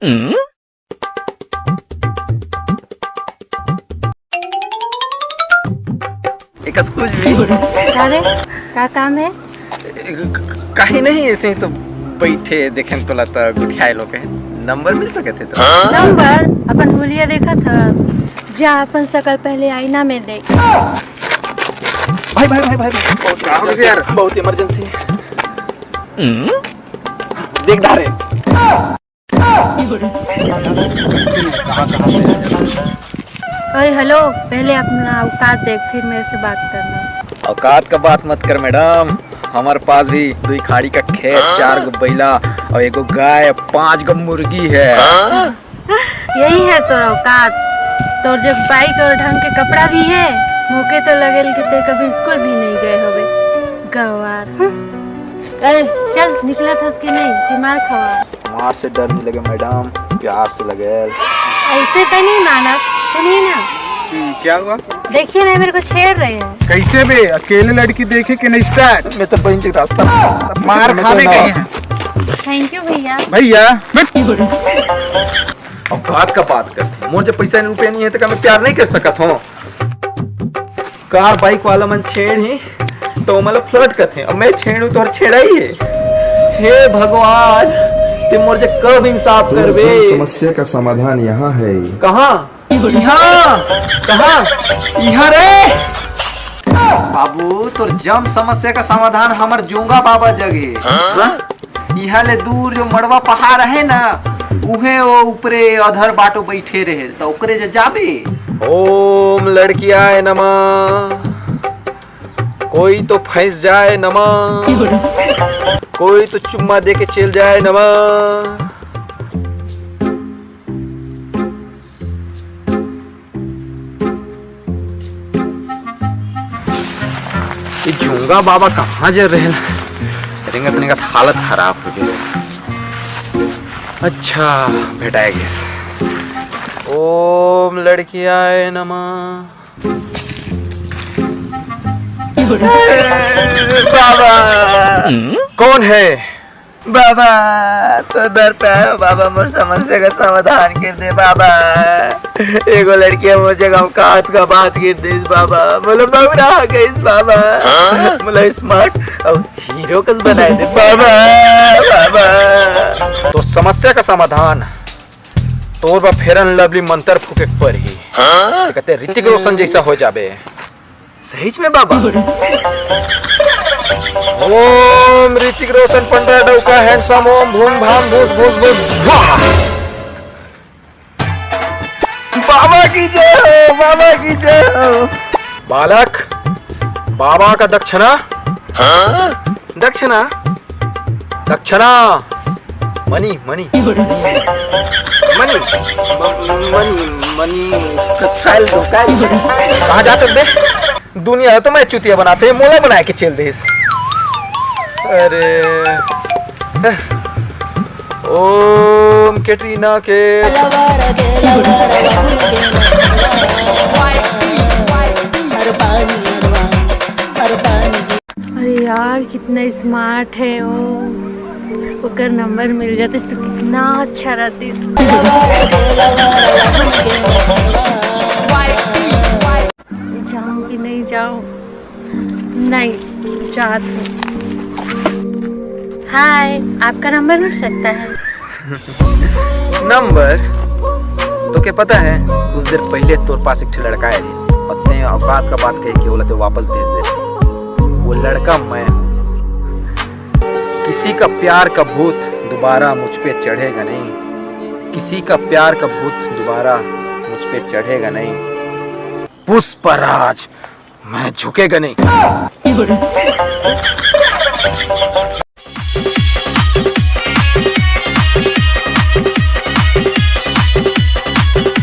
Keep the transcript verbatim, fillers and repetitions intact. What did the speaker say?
एकस कुछ भी। अरे, का काम है? क-, क-, काही नहीं, ऐसे ही तो बैठे देखेन तोला त गुठियाए लोग है। नंबर मिल सके थे तो? नंबर? अपन हुलिया देखा था? जा, अपन शकल पहले आईना में देख। भाई, भाई, भाई, भाई, भाई। बहुत का हो गया यार? बहुत इमरजेंसी है। देख डारे। ओए, हेलो, पहले अपना औकात देख, फिर मेरे से बात करना। औकात का बात मत कर मैडम, हमारे पास भी दुई खाड़ी का खेत, चार गो बैला और एगो गाय, पांच गो मुर्गी है। यही है तोर औकात। तोर जग बाइक और ढंग के कपड़ा भी है, मोके तो लगेल कि ते कभी स्कूल भी नहीं गए होबे। गवार। हम्म। अरे चल, निकला था उसके नहीं कि मार खावा। मार से डर नहीं लगे मैडम, प्यार से लगे। ऐसे तो नहीं माना, सुनिए ना। हम्म, क्या हुआ? देखिए ना, मेरे को छेड़ रहे हैं। कैसे बे, अकेले लड़की देखे कि नहीं स्टार्ट? मैं तो बहन जी रास्ता मार खाने गए हैं। थैंक यू भैया। भैया, औकात का बात करती, मोर जब पैसा रुपया नहीं है तो क्या मैं प्यार नहीं कर सकत हूँ? कार बाइक वाला मन छेड़ ही तो मतलब फ्लर्ट करते हैं, और मैं छेड़ू तो छेड़ा ही है। हे भगवान, ते मोर जे कब इंसाफ तो करबे? जन समस्या का समाधान यहाँ है। कहाँ? यहाँ। कहाँ? यहाँ रे। बाबू, तोर जम समस्या का समाधान हमर जोंगा बाबा जगे। हाँ? इहाँ ले दूर जो मड़वा पहाड़ है ना, उहे वो ऊपरे अधर बाटो बैठे रहे, त ओकरे जे जाबे। ओम लड़कियाय नमः। कोई तो फंस जाए नमः, कोई तो चुम्मा दे के चल जाए नमः। ये झुंगा बाबा कहाँ जा रहे हैं? रेंगत रेंगत हालत खराब हो गई। अच्छा, भेटाए गइस। ओम लड़कियाय नमः। बाबा, कौन है? बाबा, तो दर पे आयो बाबा, मोर समस्या का समाधान कर दे बाबा। एगो लड़की मोर जगह औकात का बात कर दे बाबा, मोला बौरा गइस बाबा। हाँ? मोला स्मार्ट और हीरो कस बनाए दे बाबा, बाबा। तो समस्या का समाधान तोर बर फेयर एंड लवली मंत्र फूके के परही। हाँ? ते कहते ऋतिक रोशन जैसा हो जाबे। सहीच में बाबा? ओम ऋतिक रोशन पंडा डौका हैंडसम ओम भूम भाम भूस भूस भूस। वाह! बाबा की जय हो, बाबा की जय हो। बालक, बाबा का दक्षिणा। हाँ? दक्षिणा? दक्षिणा। Money, money. मनी। म-, मनी, मनी। खाल दो, खाल दो। कहाँ जात बे? दुनिया तो मैं चुतिया बनाते, मोला बनाए के चल देस। अरे। ओम कैटरीना के। अरे यार, कितना स्मार्ट है वो। ओकर नंबर मिल जाते तो कितना अच्छा रहते। जाऊं कि नहीं जाऊं? नहीं, जात हूँ। हाय, आपका नंबर मिल सकता है? नंबर? तोके पता है, कुछ देर पहले तोर पास एक ठे लड़का आए रहिस, अउ तें औकात का बात कह के ओला ते वापस भेज दे। वो लड़का मैं हूँ। किसी का प्यार का भूत दोबारा मुझ पे चढ़ेगा नहीं, किसी का प्यार का भूत दोबारा मुझ पे चढ़ेगा नहीं। पुष्पराज, मैं झुकेगा नहीं।